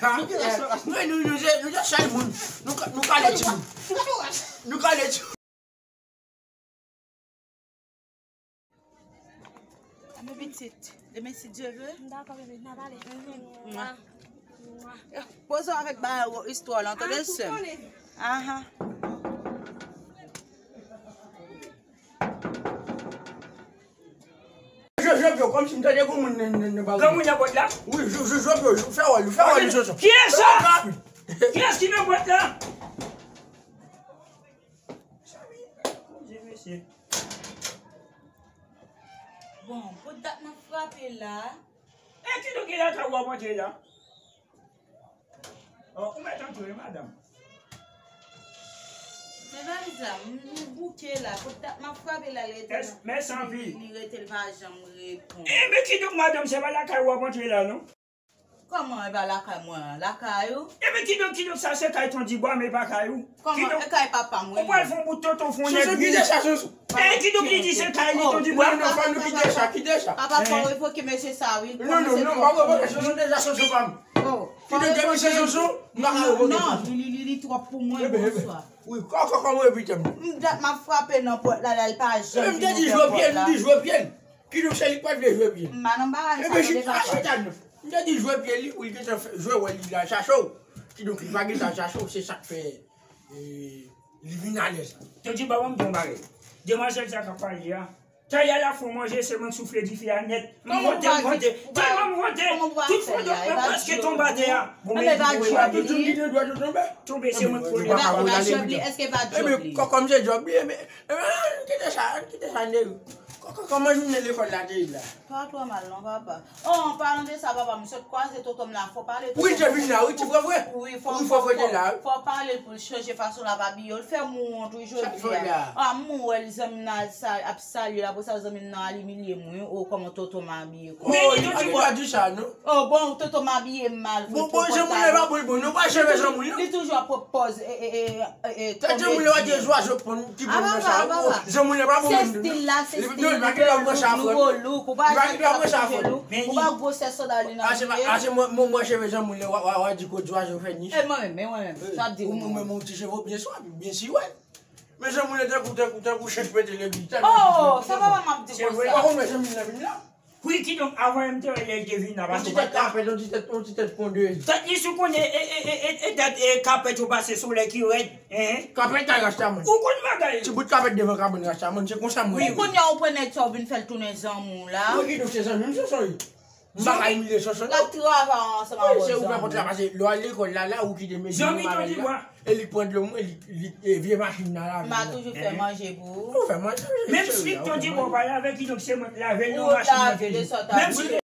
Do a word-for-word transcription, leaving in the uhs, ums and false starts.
Ka, nou, nou, nou, nou, nou se chèl moun. Nou ka, nou kale timoun. Nou kale timoun. Mwen pitit, demen si Dye vle. M dakò, bebe, n a pale. Mwa. Poze w avèk bagay istwa lan, tande sè m. Aha. Jwe, jwe pye w, kòmsi m tande gon moun nan, nan, nan bagay. Granmoun nan pòt la? Wi, jwe, jwe, jwe pye w, fè wòl, fè wòl, Jojo. Kiyès sa? Kiyès ki nan pòt la? Mezanmi, Bondye, mesye. Bon, pou dat m ap frape la. E kidonk e lakay ou w ap antre la? Oh, ou mèt antre, madanm. Men valiz la, m, m bouke la. Pou dat m ap frape la, li rete. Mèsi anpil. Li rete, li pa janm reponn. E, men kidonk, madanm, se pa lakay ou w ap antre la, non? Kòman e pa lakay mwen an? Lakay ou? Epi kidonk, kidonk sa se kay Ton Dibwa, men pa kay ou. Kòman? Kidonk, e kay papa m, wi. Ou pral fè yon bout tonton, fè yon nèg vini. Kite sa, Jojo. E kidonk li di se kay li, Ton Dibwa. Non, non, fò nou kite sa, kite sa. Papa, fò revoke mesye sa, wi. Non, non, non, pa revoke, Jojo deja, Jojo pa m. Kidonk depi se Jojo, m pa ka revoke. Non, li, li, li, li twòp pou mwen, bonswa. Wi, kò, kò, kò, repite m. M dat m ap frape nan pòt la, la, li pa janm vin ouvè pòt la. M te di jwe pye l, m di jwe pye l. Kidonk se li k pa t vle jwe pye. M pa nan bagay sa, tande papa. M te di jwe pye li, pou li gentan fè, jwe wòl li la, chache w. Kidonk li pa gentan chache w, se sa k fè, e, li vin alèz. Ton Dibwa, ban m di w yon bagay. Demwazèl sa k ap pale a, tayal ap fè w manje, se mwen k soufle dife a nèt. M vante, m vante. Tèlman m vante, tout fondòk mwen prèske tonbe atè a. Bon, men li tonbe, tonbe, se mwen k pran l. Èske pa djòb li? Èske pa djòb li? Ebyen, kò, kòm se djòb li, ebyen, Ann kite sa, ann kite sa, Neri. Kò, kò, kòman jounen lekòl la te ye la? Pa twò mal non, papa. Oh, an palan de sa, papa, m sot kwaze tonton m la, fò pale tonton m. Wi, l te vin la, wi, ti frè vre. Wi, fò, wi, fò, fò, fò, fò pale l pou l chanje fason l ap abiye. L fè m wont, wi, jodi a. Ah, m wè l, zanmi m nan al sa, ap salye l, apre sa, zanmi m nan al imilye m, wi. Oh, kòman tonton m abiye, kòman. Men li pa di sa, non. Oh, bon, tonton m abiye m mal vre. Bon, bon, jan moun nan pa bon, bon, non, pa cheve jan moun nan. Li toujou ap pran pòz, e, e, e, e, e, jan moun nan pa di zwazo pran ki bon nan sa. Jan moun nan pa bon, se stil la, se stil, li pa gen dwa pran sa frè. Nouvo look, ou pa janm ka pran sa frè. Ou pa gwosè sandal li nan pye. Ase mwen, mwen, mwen cheve jan moun nan, wa, wa, wa di kot zwazo fè nich. E mwen menm, e mwen menm, sa ap di ou menm. Ou menm, ou ti cheve byen swa, byen siwè. Men jan moun nan tankou, tankou, tankou chèch pete legliz. Oh, sa papa m ap di konsa. Ou pa konn wè jan moun nan vin la? Wi, kidonk, avan M T L te vin nan, paske yon ti tèt kapèt, yon ti tèt, yon ti tèt pondere. Tèt li sou konnen, e, e, e, e, e, tèt, e, kapèt yo pase sou lè ki rèd, en. Kapèt kay Rastaman. Ou konn bagay. Ti bout kapèt devan kabann Rastaman, se konsa mwen. Wi, kounye a ou pran nèg sa ou vin fè l tounen zanmi w la. Wi, kidonk se zanmi m, Sonson, wi. M pa ka imilye Sonson, non. L ap travay ansanm avè w, se ouvè pòt la, paske lè w al lekòl la, la, ou kite mezi nan malay la. E li pran dlo mwen, li, li, e, vye machin nan lave. M a toujou fè manje pou ou. Ou fè manje, wi. Menm si Ton Dibwa pale avèk li, donk se mwen k lave l nan machin nan. Menm si